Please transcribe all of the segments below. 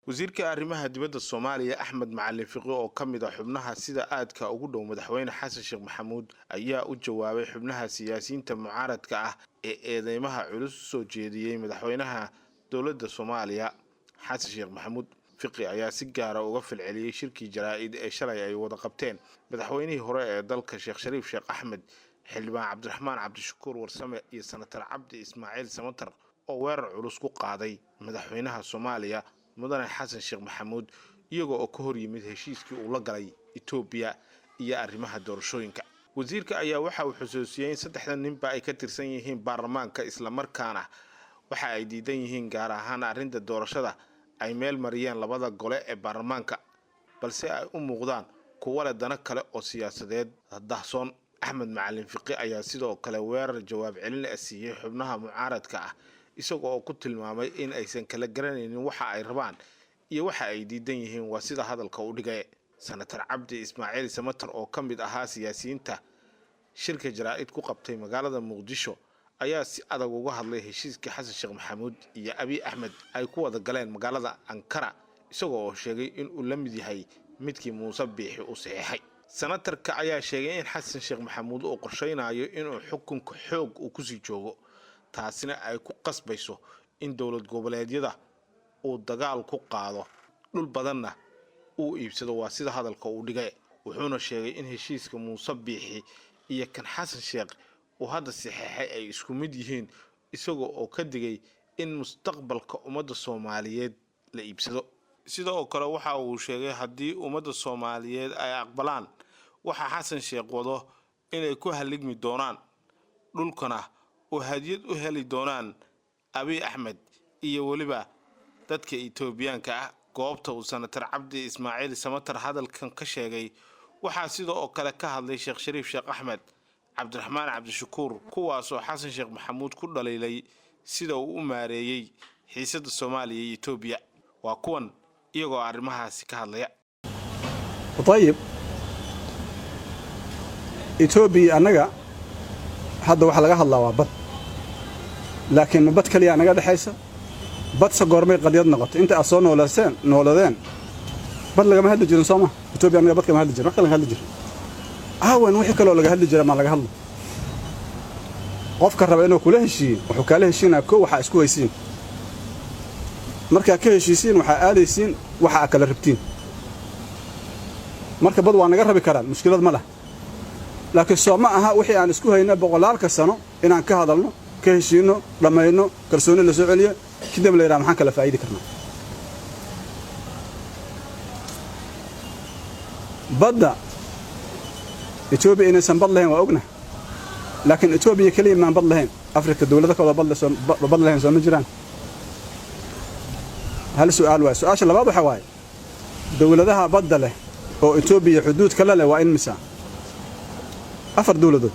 Wasiirka arrimaha dibadda Soomaaliya, Axmed Macalin Fiqi, oo ka mid ah xubnaha sida aadka ugu dhow Madaxweyne Xasan Sheekh Maxamuud, ayaa u jawaabay xubnaha siyaasiyiinta mucaaradka ah ee eedeymaha culus usoo jeediyey madaxweynaha dowladda Soomaaliya, Xasan Sheekh Maxamuud. Fiqi ayaa si gaara uga falceliyey shirkii jaraa'id ee shalay ay wada qabteen madaxweynihii hore ee dalka, Sheekh Shariif Sheekh Axmed, Xildhibaan Cabdiraxmaan Cabdishakuur Warsame iyo Senator Cabdi Ismaaciil Samatar, oo weerar culus ku qaaday madaxweynaha Soomaaliya, Mudane Xasan Sheekh Maxamuud, iyagoo oo ka hor yimid heshiiskii uu la galay Etoobiya iyo arrimaha doorashooyinka. Wasiirka ayaa waxa uu xusuusiyey in saddexda ninba ay ka tirsan yihiin baarlamaanka, islamarkaana waxa ay diidan yihiin, gaar ahaan arrinta doorashada, ay meel mariyeen labada gole ee baarlamaanka, balse ay u muuqdaan kuwo leh dano kale oo siyaasadeed dahsoon. Axmed Macalin Fiqi ayaa sidoo kale weerar jawaab celin ah siiyey xubnaha mucaaradka ah, isaga oo ku tilmaamay in aysan kala garanaynin waxa ay rabaan iyo waxa ay diidan yihiin, waa sida hadalka u dhigay. Senator Cabdi Ismaaciil Samatar, oo ka mid ahaa siyaasiyiinta shirka jaraa'id ku qabtay magaalada Muqdisho, ayaa si adag uga hadlay heshiiskii Xasan Sheekh Maxamuud iyo Abiy Axmed ay ku wada galeen magaalada Ankara, isagoo oo sheegay in uu la mid yahay midkii Muuse Biixi u saxiixay. Senatarka ayaa sheegay in Xasan Sheekh Maxamuud uu qorsheynayo inuu xukunka xoog uu kusii joogo, taasina ay ku qasbayso in dowlad goboleedyada uu dagaal ku qaado, dhul badanna uu iibsado, waa sida hadalka uu dhigay. Wuxuuna sheegay in heshiiska Muuse Biixi iyo kan Xasan Sheekh uu hadda saxeexay ay isku mid yihiin, isagoo oo ka digay in mustaqbalka ummadda Soomaaliyeed la iibsado. Sidoo kale waxa uu sheegay haddii ummadda Soomaaliyeed ay aqbalaan waxa Xasan Sheekh wado inay ku haligmi doonaan, dhulkana oo hadiyad u heli doonaan Abiy Axmed iyo weliba dadka Etoobiyaanka ah. Goobta uu Senator Cabdi Ismaaciil Samatar hadalkan ka sheegay waxaa sidoo oo kale ka hadlay Sheekh Shariif Sheekh Axmed, Cabdiraxmaan Cabdishakuur, kuwaasoo Xasan Sheekh Maxamuud ku dhaliilay sida uu u maareeyey xiisadda Soomaaliya iyo Etoobiya. Waa kuwan iyagoo arrimahaasi ka hadlaya. Ayib, Etoobiya annaga hadda waxaa laga hadlaa waa bad, laakiin ma bad kaliya naga dhexaysa? Badse goormay qadiyad noqotay? Inta aad soo noolaseen nooladeen bad lagama hadli jirin, soo ma? Etoobiya annaga bad kama hadli jirin, wax kale laga hadli jirin. Aawan wixii kaloo laga hadli jira maa laga hadlo? Qofka raba inuu kula heshiiyo wuxuu kaala heshiinaya ko waxaa isku haysiin. Markaa ka heshiisiin, waxaa aadaysiin waxa aa kala rabtiin. Marka bad waa naga rabi karaan, mushkilad ma lah, laakiin soo ma aha wixii aan isku hayna boqolaalka sano inaan ka hadalno, ka heshiinno, dhammayno, kalsooni la soo celiyo, kadib la yidhaha maxaan kala faa'idi karnaa? Badda Etoobiya inaysan bad lahayn waa ognahay, laakiin Etoobiya keliya maan bad lahayn. Afrika dowlado kaloo bad lahayn soo ma jiraan? Hal su'aal waaye. Su'aasha labaad waxa waaye, dowladaha badda leh oo Etoobiya xuduud kala leh waa in misa? Afar dowladood.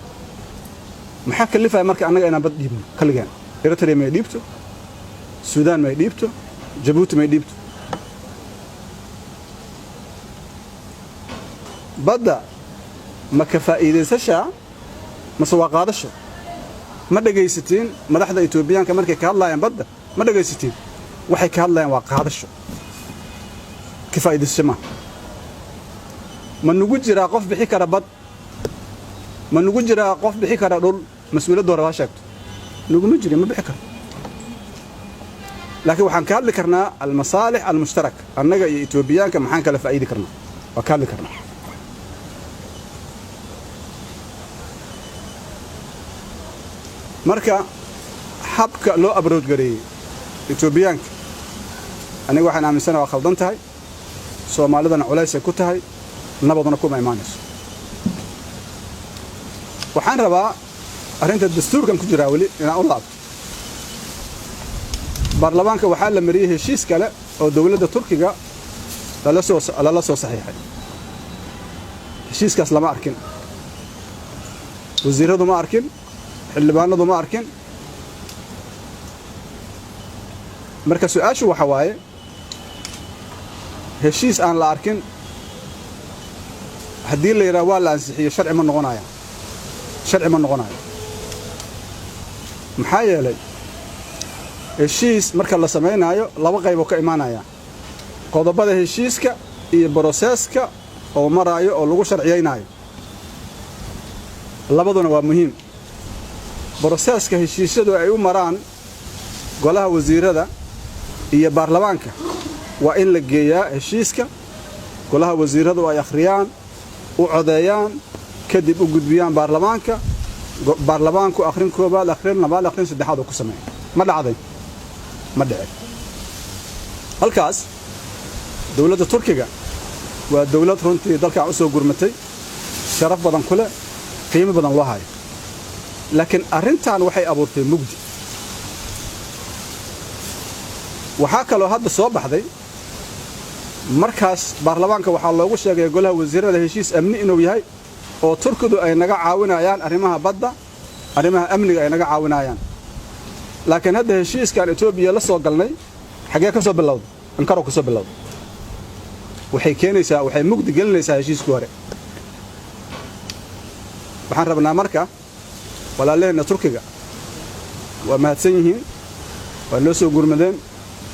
Maxaa kalifaya marka annaga inaan bad dhiibno kaligeen? Eritrea may dhiibto, Suudaan may dhiibto, Jabuuti may dhiibto. Badda ma ka faa'iidaysashaa mase waa qaadasho? Ma dhegaysatiin madaxda Etoobiyaanka markay ka hadlaayaan badda? Ma dhegaysatiin? Waxay ka hadlayaan waa qaadasho, ka faa'iidaysasho maaha. Ma nugu jiraa qof bixi kara bad? Ma nugu jiraa qof bixi kara dhul? Mas-uuliyadda hore ha sheegto. Nuguma jirin, ma bixi karo, laakiin waxaan ka hadli karnaa almasaalix almushtarak. Annaga iyo Etoobiyaanka maxaan kala faa'iidi karnaa waa ka hadli karnaa. Marka habka loo approach gareeyey Etoobiyaanka, aniga waxaan aaminsana waa khaldan tahay, Soomaalidana culaysay ku tahay, nabaduna kuma imaanayso. Waxaan rabaa arrinta dastuurkan ku jiraa weli inaan u laabto. Baarlamaanka waxaa la mariyey heshiis kale oo dowladda Turkiga lala soo saxiixay. Heshiiskaas lama arkin, wasiirradu ma arkin, xildhibaanadu ma arkin. Marka su-aashu waxa waaye, heshiis aan la arkin haddii la yidhaha waa la ansixiyo, sharci ma noqonaya, sharci ma noqonayo. Maxaa yeelay, heshiis marka la samaynaayo laba qayboo ka imaanaya. Qodobada heshiiska iyo process-ka oo maraayo oo lagu sharciyaynaayo labaduna waa muhiim. Process-ka heshiisyadu ay u maraan golaha wasiirada iyo baarlamaanka waa in la geeyaa heshiiska, golaha wasiiradu ay akhriyaan, u codeeyaan, kadib u gudbiyaan baarlamaanka, baarlamaanku akhrin koobaad, akhrin labaad, akhrin saddexaad uu ku sameeya. Ma dhacday? Ma dhicin. Halkaas dowladda Turkiga waa dowlad runtii dalkan u soo gurmatay, sharaf badan ku leh, qiimo badan loo hayo, laakiin arrintan waxay abuurtay mugdi. Waxaa kaloo hadda soo baxday, markaas baarlamaanka waxaa loogu sheegay golaha wasiirada heshiis amni inuu yahay oo Turkidu ay naga caawinayaan arrimaha badda, arrimaha amniga ay naga caawinayaan. Laakiin hadda heshiiskan Etoobiya la soo galnay xaggee ka soo bilowday? Ankara ka soo bilowday. Waxay keenaysaa, waxay mugdi gelinaysaa heshiiskii hore. Waxaan rabnaa marka, walaalaheenna Turkiga waa mahadsan yihiin, waa noo soo gurmadeen,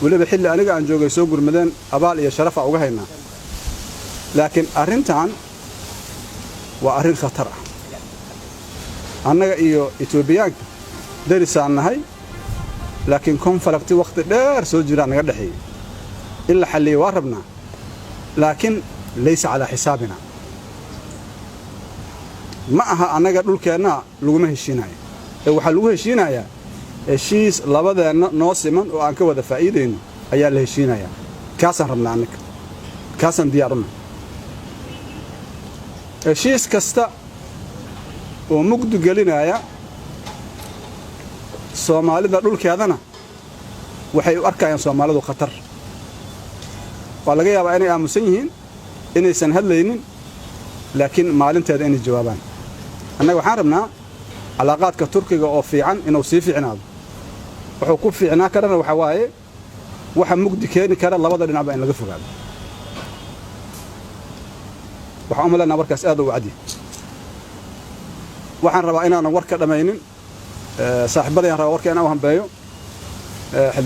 weliba xilli aniga aan joogay soo gurmadeen, abaal iyo sharafa uga haynaa. Laakiin arrintan waa arrin khatar ah. Annaga iyo Etoobiyaanka derisaan nahay, laakiin conflict wakhti dheer soo jiraa naga dhexeeyey. In la xalliyo waa rabnaa, laakiin laysa calaa xisaabina. Ma aha annaga dhulkeenna laguma heshiinayo, ee waxaa lagu heshiinayaa heshiis labadeenna noo siman oo aan ka wada faa'iidayno ayaa la heshiinayaa. Kaasaan rabnaa annaga, kaasaan diyaaruna. Heshiis kasta oo mugdi gelinaya Soomaalida dhulkeedana waxay u arkayaan Soomaalidu khatar. Waa laga yaabaa inay aamusan yihiin, inaysan hadlaynin, laakiin maalinteeda inay jawaabaan. Annaga waxaan rabnaa calaaqaadka Turkiga oo fiican inuu sii fiicnaado. Wuxuu ku fiicnaa karana waxaa waaye waxa mugdi keeni kara labada dhinacba in laga fogaado. Waxaan u malaynaa warkaas aad u caddi. Waxaan rabaa inaanan war ka dhammaynin saaxiibadayaan rabaa warka inaan u hambeeyo.